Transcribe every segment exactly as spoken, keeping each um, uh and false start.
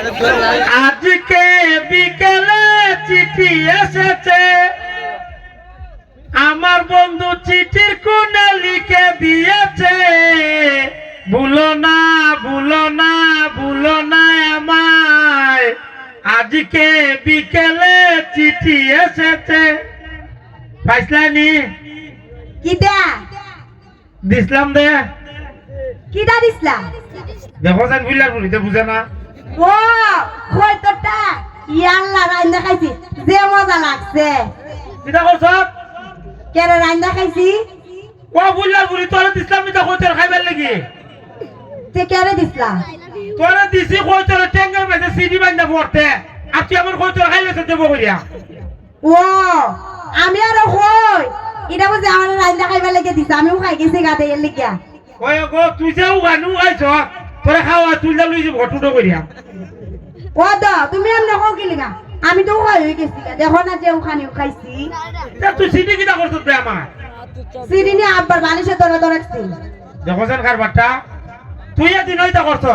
আজকে বিকেলে চিঠি এসেছে, আমার বন্ধু চিঠির কোণে লিখে দিয়েছে, ভুলো না, ভুলো না, ভুলো না আমায়, আজকে বিকেলে চিঠি এসেছে। পাইছলানি? কিতা? দিছলাম দে। কিতা দিছলা? দেখো যেন বুইল্লার ফুড়িতে বুঝে না। ও, কইতরটা। ইয়াল্লা, রাইন্দা খাইছি। যে মজা লাগছে। কিতা করছ? কেরে রাইন্দা খাইছি? ও বুইল্লার ফুড়ি, তোরে দিছলাম ইতা কইতর খাইবার লাগি। তে কেরে দিছলা? তোরে দিছি কইতর টেঙ্গার মাঝে সিডি বান্ধা পড়তে। আর তুই আমার কইতর খাইলে তো দেবো করিয়া। ও, আমি আরো কই, ইটা বুঝি আমারে রাইন্দা খাইবার লাগি দিছে, আমিও খাই গেছি গাতে এর লাগিয়া। ওই গো, তুই যে উগানু খাইছ, তোরে খাওয়া তুই যা লই যাবো, টুটো করিয়া। ও দা, তুমি এমনে কও কি লিগা? আমি তো খাই হয়ে গেছি, দেখো না যে উখানি খাইছি। তা তুই সিডি কিতা করছ বে আমার? সিডি নিয়া আব্বার বালিশে ধরে ধরে রাখছি। দেখো যেন কারবারটা। তুই এদিন ওইটা করছ।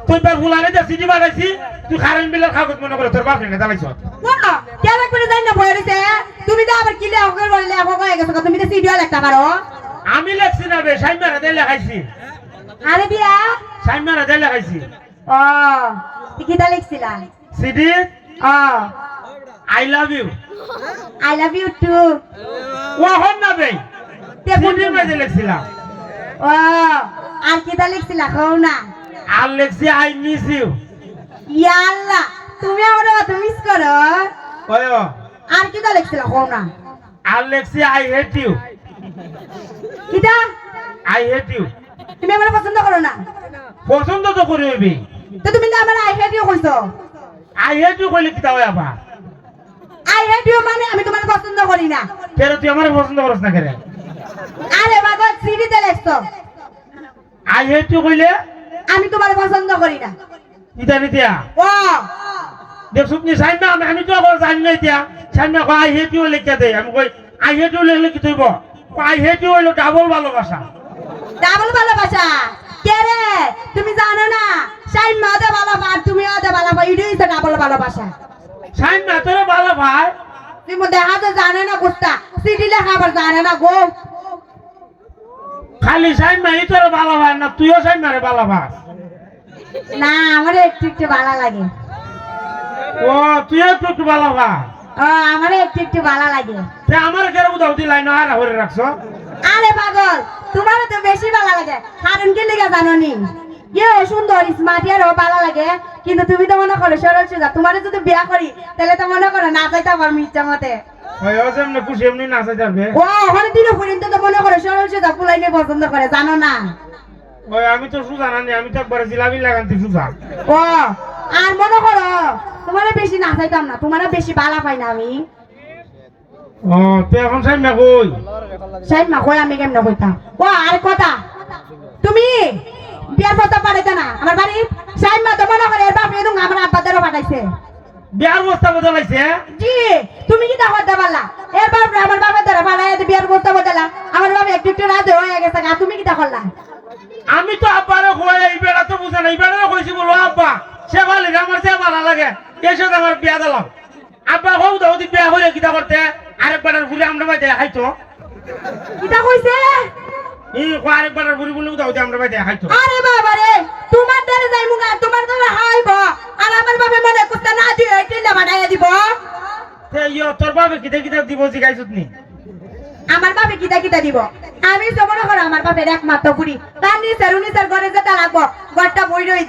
তুই তোর ফুলারে যে সিডি বানাইছি, তুই কারেন্ট বিলের কাগজ মনে করে তোর বাপরে নেতা লাইছ। না, কেন করে যাই না বইয়া রইছে? তুমি তো আবার কি লেখকের বলে লেখক হয়ে গেছো, তুমি তো সিডিও লেখতে পারো। আমি লেখছি না বে, সাইমারা দে লেখাইছি। আরে বিয়া। সাইমারা দে লেখাইছি। ও, তুই কিতা লেখছিলা? সিডি? ও। I love you। I love you too। ও হন না বে। তে সিডির মাঝে লেখছিলাম। ও, আর কিতা লেখছিলা কও না? আর লেখছি I miss you। ইয়া আল্লাহ, তুমি আমারে অত মিস করো? ওই ও। আর কিতা লেখছিলা কও না? আর লেখছি I hate you। কিতা? I hate you। তুমি আমারে পছন্দ করো না? পছন্দ তো করি হইবি। তো তুমি না আমারে I hate you কইছো। I hate you কইলে কিতা হয় আবার? I hate you মানে আমি তোমারে পছন্দ করি না। কেরে তুই আমারে পছন্দ করস না কেরে? আরে বাবা, সিডিতে লেখছো। I hate you কইলে? আমি তোমারে পছন্দ করি না। ইতা নিতিয়া? ও। দেখছস নি সাইমা, আমি, আমি তো এখন জানি না ইতিয়া। সাইমা কয়, "I hate you" লেখিয়া দে। আমি কই, "I hate you লেখলে কিতা অইবো?" কয়, "I hate you" অইলো ডাবল ভালোবাসা। ডাবল ভালোবাসা? কে রে? তুমি জানো না? সাইমা ওদের ভালো পায়, তুমি ওদের ভালো পায়, এটাই তো ডাবল ভালোবাসা। সাইমা তোরে ভালো পায়? তুমি দেখা তো জানে না কুস্তা, সিডি লেখা আবার জানে না গো। খালি সাইমাই তোরে ভালা পায় না, তুইও সাইমারে ভালা পাস। না, আমারে একটু একটু ভালা লাগে। ও, তুইও একটু একটু ভালা পাস। ও, আমারে একটু একটু ভালা লাগে। তে আমারে কেরে উদাউদি লাইন হারা করে রাখছো? আরে পাগল, তোমারে তো বেশি ভালা লাগে। কারণ কি লিগা জানো নি? ইয়ে সুন্দর, স্মার্ট, ইয়ারও ভালা লাগে। কিন্তু তুমি তো মনে করো সরল সোজা। তোমারে যদি বিয়া করি, তাহলে তো মনে করো না যাইতাম আমি ইচ্ছা মতে। ওই, ও যেমনে খুশি এমনে নাচা যাবে। ও, ওখানে দিনও পর্যন্ত তো মনে করে সরল সোজা ফুলাইনে পছন্দ করে, জানো না? ওই, আমি তো সুজা না নি, আমি তো একবারে জিলাপি লাগান্তি সুজা। ও, আর মনে করো, তোমারে বেশি নাচাইতাম না, তোমারে বেশি বালা পাই না আমি। ও, তুই এখন সাইমা কই? সাইমা কই আমি কেমনে কইতাম? ও, আর কথা, তুমি বিয়ার প্রস্তাব পাঠাইতা না আমার বাড়ি? সাইমা তো মনে করে এর বাপ এরকম আমার আব্বা দ্বারা পাঠাইছে। বিয়ার প্রস্তাব দিলাইছে? জি, তুমি কিতা করতে পারলা? এর বাপরে আমার বাপের দ্বারা পাঠাইয়া তো বিয়ার প্রস্তাব দিলা। আমার বাপ একটু একটু রাজি হয়ে গেছে, আর তুমি কিতা করলা? আমি তো আব্বারে কই, এই বেটা তো বুঝে না, এই বেটারে কইছি বলো, "আব্বা, শেফালিরে আমার যে ভালা লাগে, এর সাথে আমার বিয়া দিলাম।" আব্বা কও তো, ওদি বিয়া করে কিতা করতে? আরেক বেটার ফুরি আমরা বাড়িতে খাইতো। কিতা কইছে? ই কো আরেক বেটার ফুরি বলে উদাও দে আমরা বাড়িতে খাইতো। আরে বাবা রে, তোমার দ্বারা যাইমু না, তোমার দ্বারা খাইব। আর আমার বাপে মনে করতে না দিয়ে এই টিল্লা বানাইয়া দিব। তে ইয়ো, তোর বাপে কিতা কিতা দিব জিগাইছত নি? আমার বাপে কিতা কিতা দিব? আমি তো মনে করো আমার বাপের একমাত্র ফুরি। তার নিচের উনিশের ঘরে যেটা লাগবো, ঘরটা বই রই